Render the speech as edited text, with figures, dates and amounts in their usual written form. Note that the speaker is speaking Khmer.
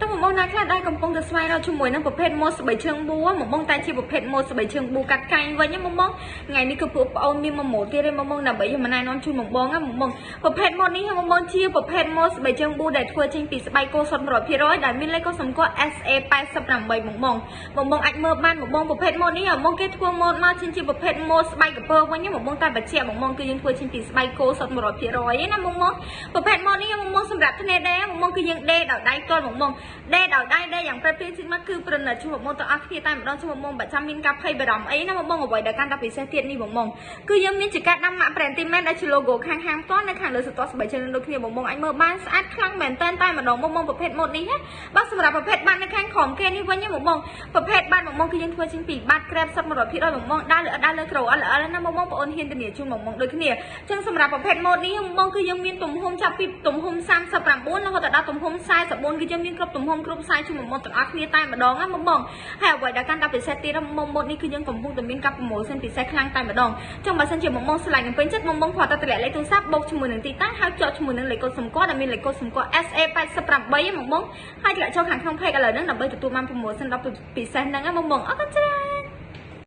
តើបងប្អូនណាខ្លះដែលកំពុងតែស្វែងរកជាមួយនឹងប្រភេទម៉ូតស្បែកជើងបួបងបងតែជាប្រភេទម៉ូតស្បែកជើងបួកាត់កែងវិញណាបងបងថ្ងៃនេះគឺពួកប្អូនមានមួយម៉ូតទៀតទេបងបងដើម្បីយកមកណែនាំជូនបងបងណាបងបងប្រភេទម៉ូតនេះបងបងជាប្រភេទម៉ូតស្បែកជើងបួដែលធ្វើចេញពីស្បែកគោសុទ្ធ100%ដែលមានលេខកូដសម្គាល់ SA88 បងបងបងបងអាចមើលបានបងបងប្រភេទម៉ូតនេះបងបងគេធ្វើម៉ូតមកជាជាប្រភេទម៉ូតស្បែកកពើវិញណាបងបងតែបញ្ជាក់បងបងគឺយើងធ្វើចេញពីស្បែកគោសុទ្ធ100%ណាបងបងប្រភេទម៉ូតនេះបងបងសម្រាប់ធ្នេដេបងបងគឺយើងដេដោយដៃកលបងបងដេដោយដៃដេយ៉ាងប្រេបជិះមកគឺប្រណិតជួបបងទាំងអស់គ្នាតែម្ដងជួបបងបើចាំមានការភ័យបារម្ភអីណាបងបងអ្វីដែលកាន់តែពិសេសទៀតនេះបងបងគឺយើងមានជាការដាំម៉ាក់ brand ទីមែនដែលជា logo ខាងហាងផ្ទាល់នៅខាងលើសន្ទាស់ស្បែកជើងដូចគ្នាបងបងអាចមើលបានស្អាតខ្លាំងមែនតើតែម្ដងបងបងប្រភេទម៉ូតនេះណាបើសម្រាប់ប្រភេទបាតនៅខាងក្រោមគេនេះវិញបងបងប្រភេទបាតបងបងគឺយើងធ្វើចេញពីបាតក្រេបសុទ្ធ100%បងបងដើរលើដើរលើក្រូអល់អល់ណាបងបងប្អូនហ៊ានធានាជូនបងបងដូចគ្នាចឹងសម្រាប់ប្រភេទម៉ូតនេះបងបងគឺយើងមានទំហំចាប់ពីទំហំ39រហូតដល់ទំហំ44គឺយើងមានគ្រប់ទំហំគ្រប់ size ជូនបងបងទាំងអស់គ្នាតែម្ដងណាបងបងហើយអ្វីដែលកាន់តែពិសេសទៀតបងម៉ូតនេះគឺយើងកំពុងតែមានការ promotion ពិសេសខ្លាំងតែម្ដងចឹងបើសិនជាបងបងស្រឡាញ់និងពេញចិត្តបងបងគ្រាន់តែតម្លាក់លេខទូរស័ព្ទបូកជាមួយនឹងទីតាំងហើយភ្ជាប់ជាមួយនឹងលេខកូដសម្គាល់ដែលមានលេខកូដសម្គាល់ SA88 បងបងហើយតម្លាក់ចូលខាងក្នុង page ឥឡូវហ្នឹងដើម្បីទទួលបាន promotion ដ៏ពិសេសហ្នឹងណាបងបងអរគុណច្រើន។